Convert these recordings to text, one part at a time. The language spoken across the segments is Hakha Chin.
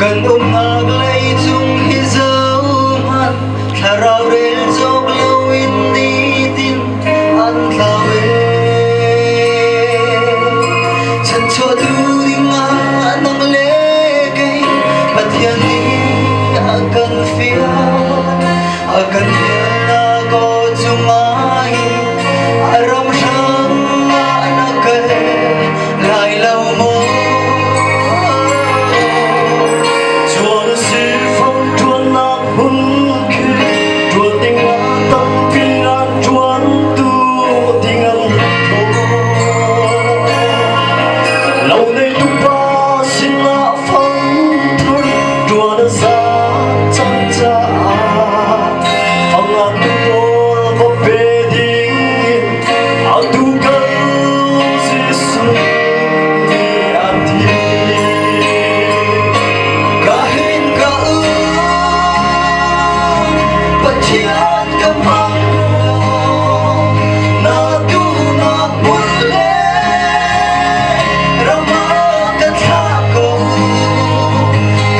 Kan umnak leicung hi zohhmanh, thlarau rel cawk loin nitin an tlau ee. Chanchuahtu dingah nang le kei Pathian nih a kan fial, a kan fialnak aw cungah hin a ram hrang ah na kal lai lo maw? Chuan sifang ṭuannak hmun khi ṭuan dingah tampi an ṭuantu ding an tho. Lo neitu pa sinah fang thar ṭuan a za cang caah fang a tu pawl va pe ding in atu kal Jesuh nih a ti. Ka hin ka um, Pathian ka hmang na duhnak hmun le ram ah ka thlah ko.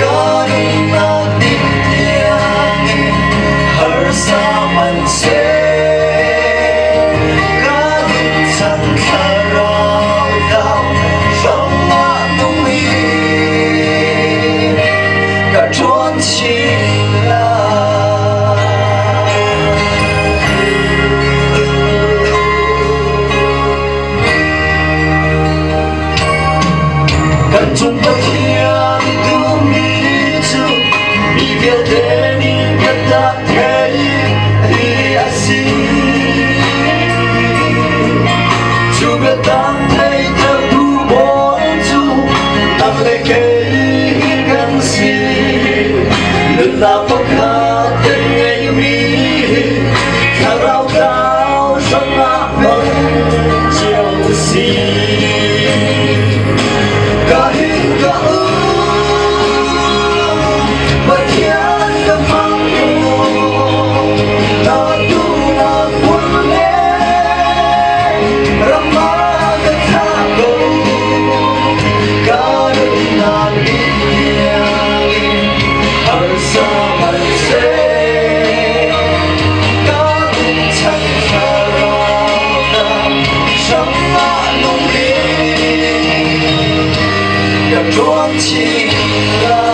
Ka nunnak ding tiangin harsa hmanhseh ka chan thlarau thlau hrangah nung in ka ṭuan chin lai. Kan cung Pathian duhmi cu mi vialte nih biatak thei hi a si. Cu biatak theitertu bawi cu nang le kei kan si. Nunnak pakhat te ngeimi thlarau tlau hrangah hmang cio si. Ka hin ka um, Pathian ka hmang na duhnak hmun le ram ah ka thlah ko. Ka nunnak ding harsa hmanhseh ka chan thlarau na hrangah nung in ka ṭuan chin lai.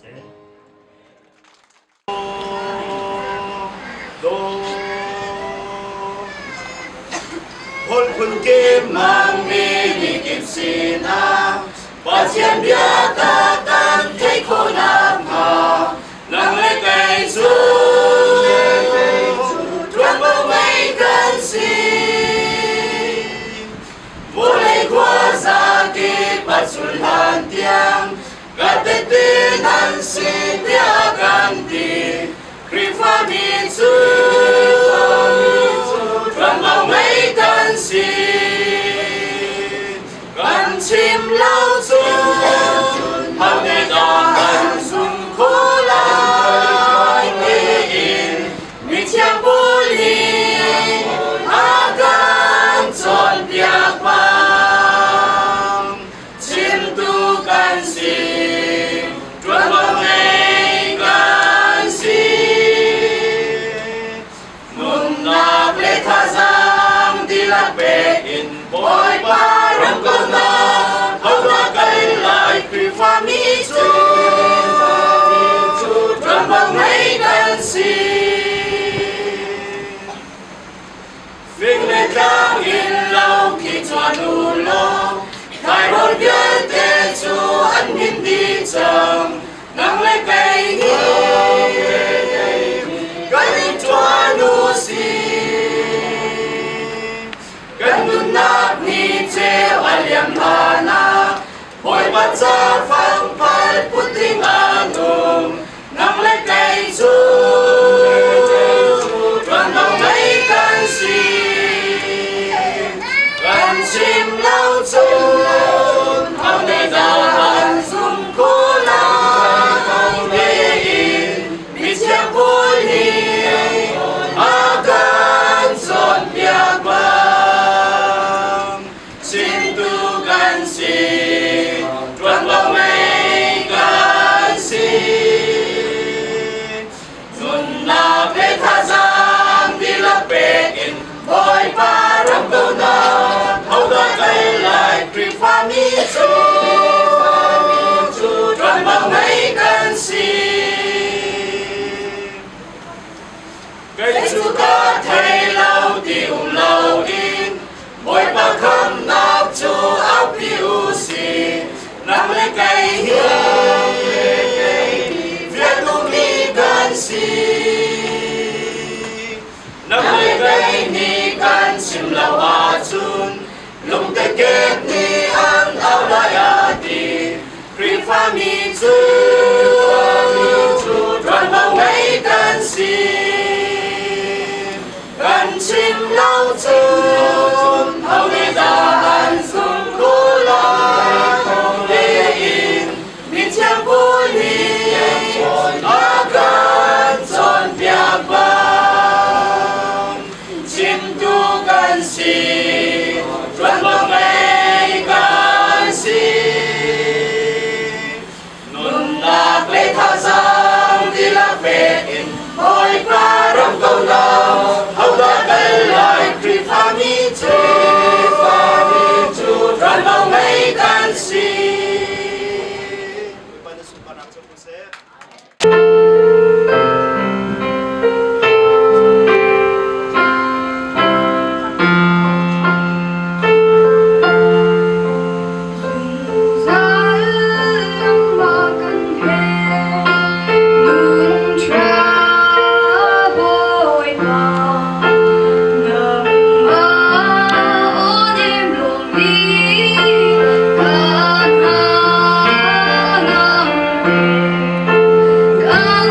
seh. Holh phunkip hmangmi mikip sinah Pathian biatak kan theih khawh nakhnga nang le kei cu ṭuanvo ngei kan si. Vawlei khuaza kip a cul hlan tiang ka tehte nan si tiah kan ti. Khrihfami cu ṭuanvo ngei kan si. Kan chim lo cun ho nih dah kan zum khawh lai tiin mithiang Paul nih a kan cawnpiak bang. Chimtu kan si, ṭuanvo ngei kan si. Nunnak le thazaang dihlak pek in Bawipa ram kaunak hodah kal lai Khrihfami cu ṭuanvo ngei kan si. Fing le tlang in lo khi chuan u law thairawl vialte cu an hmin dih cang. Nang le kei nih kan in ṭuan u sih. Kan nunnak ni ceu a liam hlan ah Bawipa ca fangphal put ding a nung. Nang le kei cu ṭuanvo ngei kan si. Kan chim lo cun ho nih dah an zum khawh lai tiin mithiang Paul nih a kan cawnpiak bang. Chimtu kan si, ṭuanvo ngei kan si. Nunnak le thazaang dihlak pek in Bawipa ram kaunak hodah kal lai Khrihfami cu ṭuanvo ngei kan si. Kei cu ka thei lo ti um loin Bawipa khamnak cu aupi u sih. Nang le kei hi fianhmi kan si. Nang le kei nih kan chim lo ahcun lungtekep nih an au lai a ti. Khrihfami cu ṭuanvo ngei kan si. Kan chim lo cun ho nih dah an zum khawh lai? Tiin mithiang Paul nih a kan cawnpiak bang. Chimtu kan si, ṭuanvo ngei kan si. Nunnak le thazaang dihlak pek in Bawipa ram kaunak hodah kal lai Khrihfami cu ṭuanvo ngei kan si. Bawipa na sunparnak cu hmu seh. Zungzal nangmah kan he nun ṭha Bawipa nangmah aw nem lawng nih ka hna ngam te.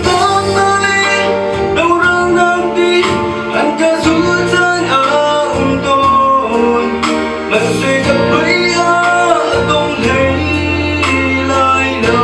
Sifaknak le dohralnak nih an ka zulh caan a um tawn. Hmanhseh ka pei ah a dong hlei lai lo.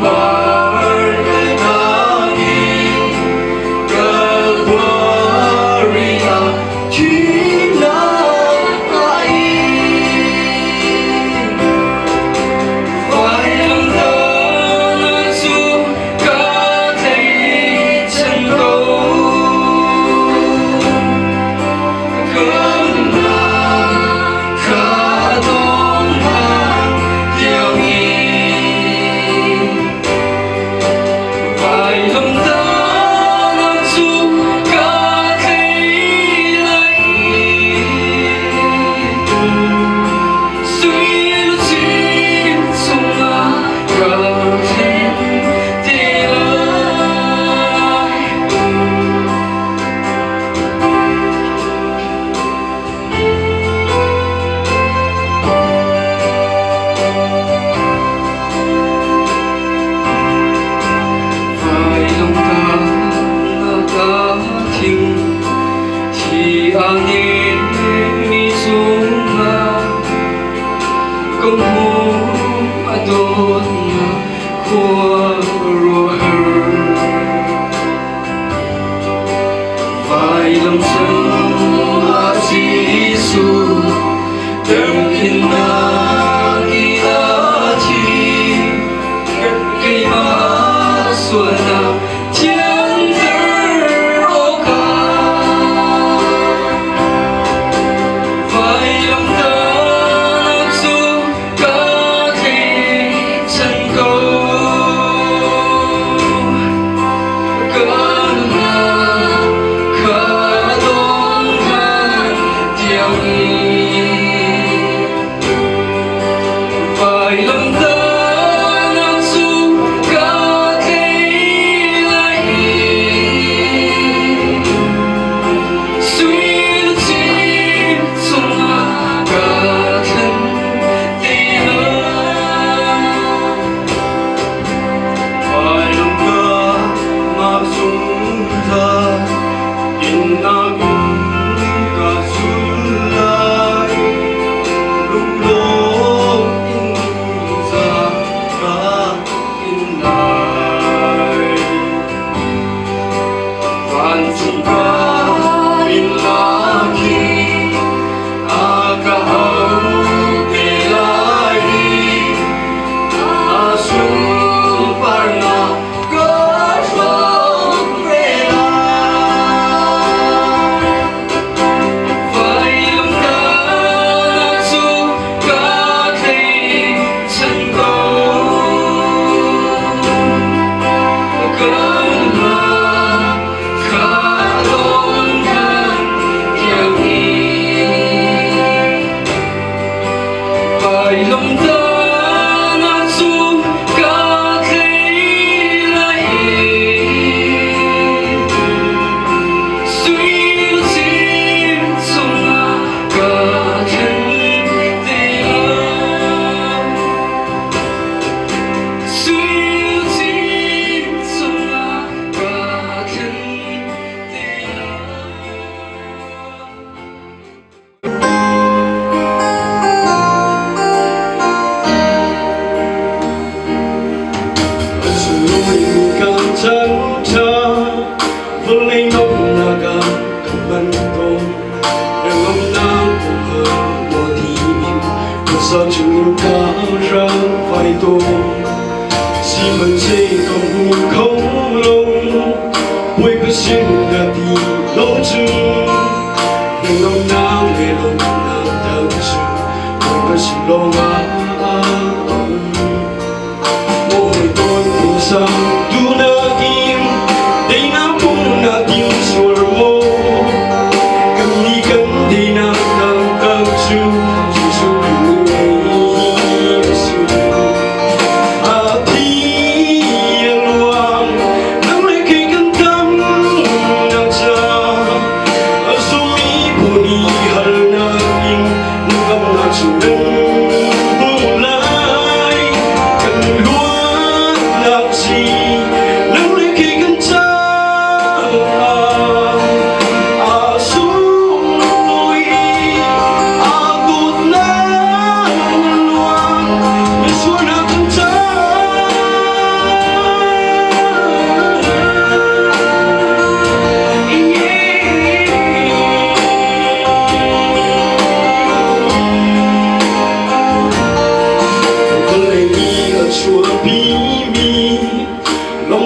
Sunparnak in Calvary ah thihnak a ing. Vailamtahnak cu ka tlaihchan ko. Ka ka dawtnak tiangin vailamtahnak cu ka thei lai Sui luchin chungah ka thleng te lai. Vailamtahnak ah thing thi a nehmi cungah ka hmuh a dawtnak khuaruahhar. Vailam cungah Jesuh terkhinnak i a thi keimah sualnak thianter awkah vailamtahnak cu ka tlaihchan ko. Ka nunnak kha dawnghan tiangin vailamtahnak cu ka tlei lai i sui luchin cungah ka thlen te lai. Vailamtahnak zungzal innak in ka zul lai. Lunglawm in zungzal ka in lai. Vancung ka innak hi a ka hau te lai i a sunparnak ka hrawm ve lai. Vailamtahnak cu ka tlaihchan ko. Ka nunnak kha dawnghan tiangin vailamtahnak cu ka tlei lai i sui luchin cungah ka thlen te lai. Sui luchin cungah ka thlen te lai. Kan chan ṭha vawlei nomnak ah kan hman tawn. Hnangamnak maw ding khuasa chungin ka rak vai tawn. Sihmanhsehlaw ka hmu kho lo, Bawipa sin ka ti lo cu. Hnangamnak le lawmhnak dang cu Bawipa sin lawngah a um.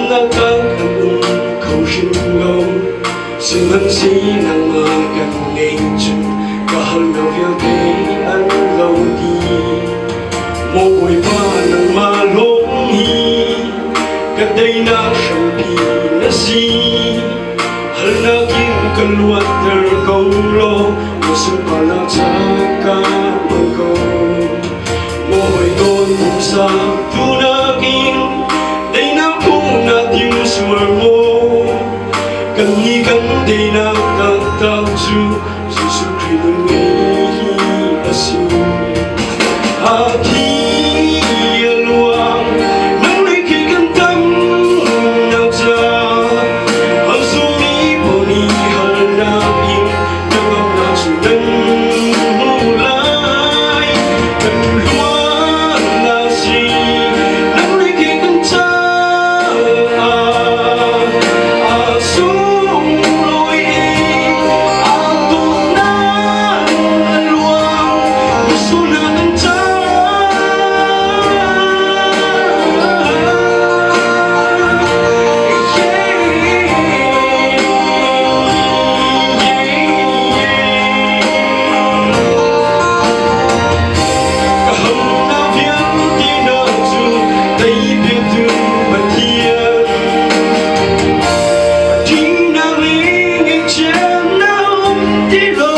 Nangmah kan um kho hrim lo. Sihmanhseh nangmah kan ngei cu ka harnak vialte an lo dih. Maw Bawipa nangmah lawng hi ka teinak hrampi na si. Harnak in ka luatter ko law na sunparnak ca ka hmang ko. Maw hawikom pumsa tunak in teinak phung na tim sual maw? Kannih kan teinak taktak cu Jesuh Khrih nun ngei hi a si. A thi a luang, nang le kei kan tamnak ca, a zummi paoh nih harnak in hnangamnak cu nan hmu lai. Kan luatnak si, nang le kei kan caah a sunglawi i aa dawtnak a luang, misual kan caah. Ka hamnak vialte hna cu teipiaktu Pathian. Thihnak le ngaihchiatnak um ti lo.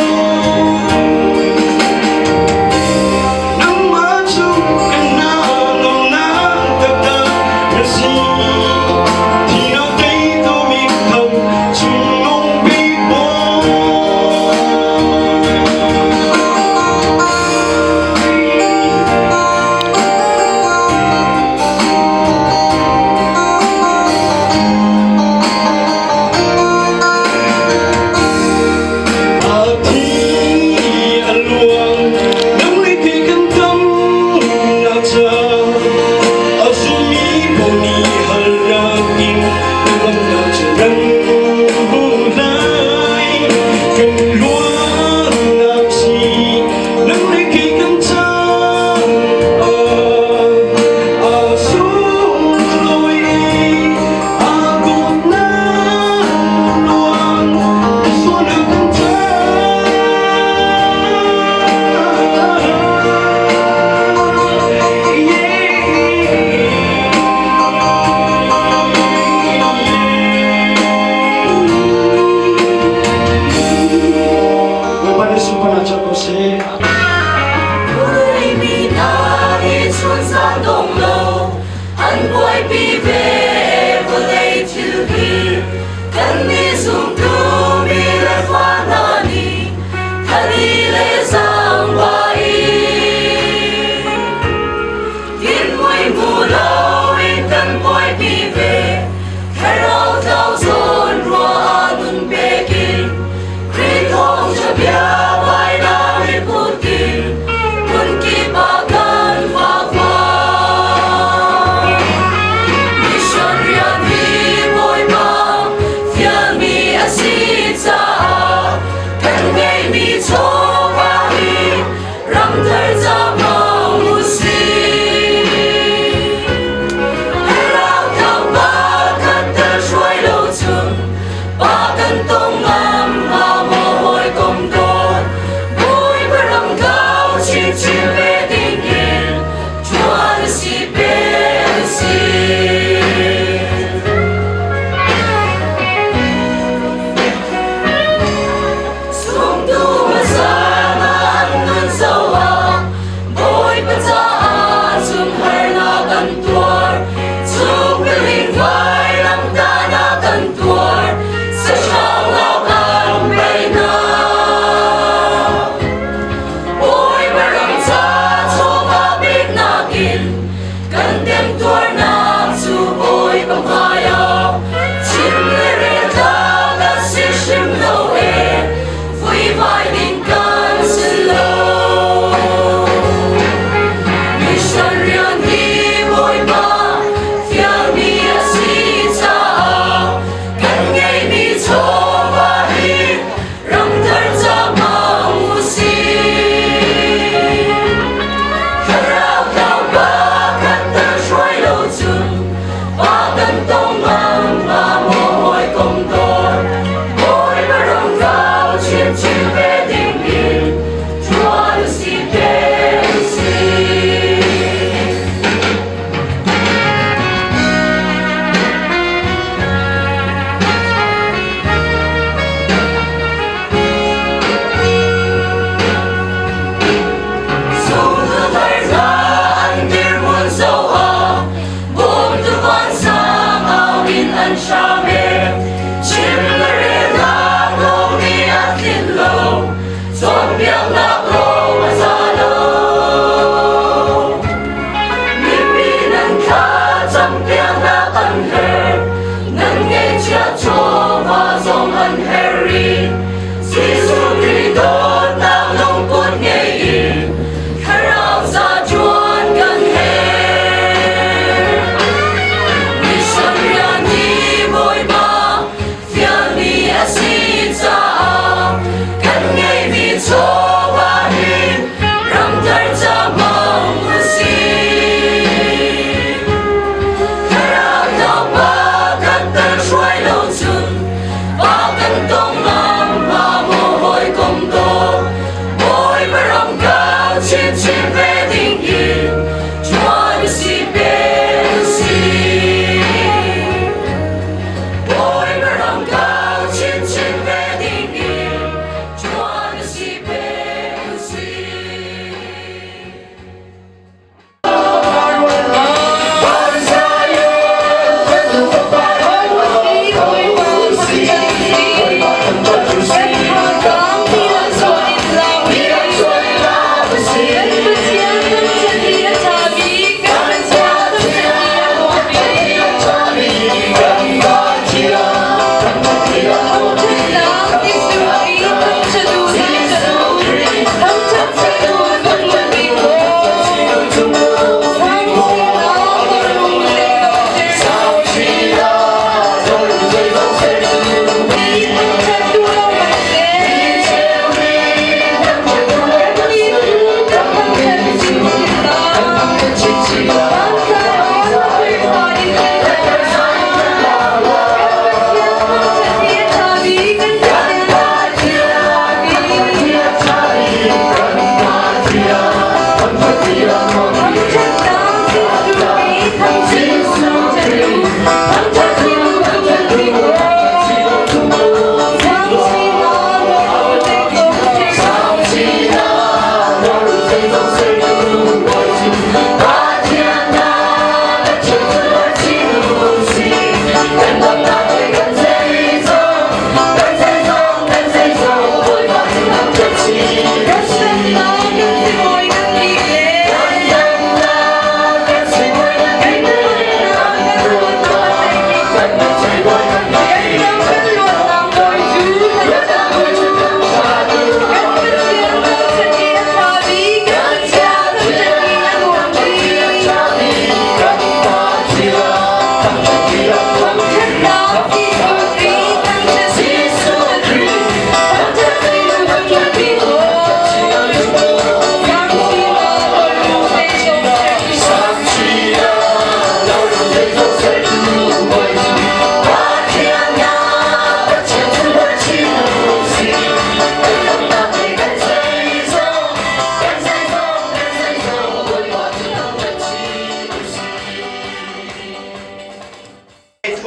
Nangmah cu ka hna nuamnak taktak na si. Thihnak teitu mitthang cungnung bik bawi. A thi a luang, nang le kei kan tamnak ca, a zummi paoh nih halnak in hnangamnak cu nan hmu lai. Kan luannak si, nang le kei kan caah a sunglawi i aa dawtnak luang sualnak kan caah. Bawipa nih sunparnak co ko seh. Mi hna hi chunzan dong lo an buaipi ve vawlei thil hi kannih zumtu mi le fa hna nih thali le zaangba in Tin mui hmu loin kan buaipi ve thlarau tlau zawn ruah nun pekin Khrih thawngṭha bia vainam i put in hmunkip ah kan vakvai. Mission rian hi Bawipa fialmi a si caah kan ngeihmi chawva hi ramthar ca hmang u sih. Thlarau thangpa khat tal hruai lo cun pa kan tong ngam hnga maw hawikom dawt Bawipa ram kau chinchin ve ding in ṭuan si pe si. Sungtu hmasa na an nun zoh ah Bawipa caah cun harnak kan tuar. Chungpiling vailam tahnak kan tuar. Sahrang lak an bei hna. Bawipa ram ca chawva peknak in kan temtuarnak cu Bawipa hmaiah chim le rel tlak a si hrim lo e vuivai ding kan si lo. Mission rian hi Bawipa fialmi a si caah kan ngeihmi chawva hi ramthar ca hmang u sih. Thlarau tlangpa khat tal hruai lo cun pa kan tong ngam. kan hram e. Chim le relnak lawng nih a tlinh lo, cawnpiaknak lawng a za lo. Mipi nan thla campiaknak an herh, nan ngeihchiah chawva zong an herh rih. Jesuh Khrih dawtnak lungput ngei in thlarau za ṭuan kan herh. Mission rian hi Bawipa fialmi a si caah kan ngeihmi chawva hi ramthar ca hmang u sih. Thlarau thawngpa kan tal hruai lo cun pa kan tong ngam hnga maw hawikom dawt Bawipa ram kau chinchin ve ding in ṭuan si pe usih. Bawipa ram kau chinchin ve ding in ṭuan si pe usih.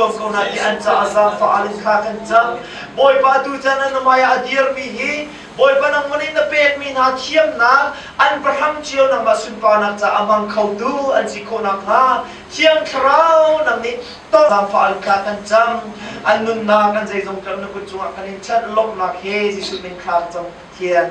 Thuam ko hna ti an caah zaangfah in thla kan cam. Bawipa tu chan an hmai ah a dirmi hi Bawipa nangmah nih na pekmi hna thiamnak an pahram cio nangmah sunparnak caah a hmang khotu an si khawh nakhnga Thiang Thlarau nang nih zaangfah in thla kan cam. An nunnak an zeizong kan na kut cungah kan in chanh lawmhnak he Jesuh min thla kan cam Pathian.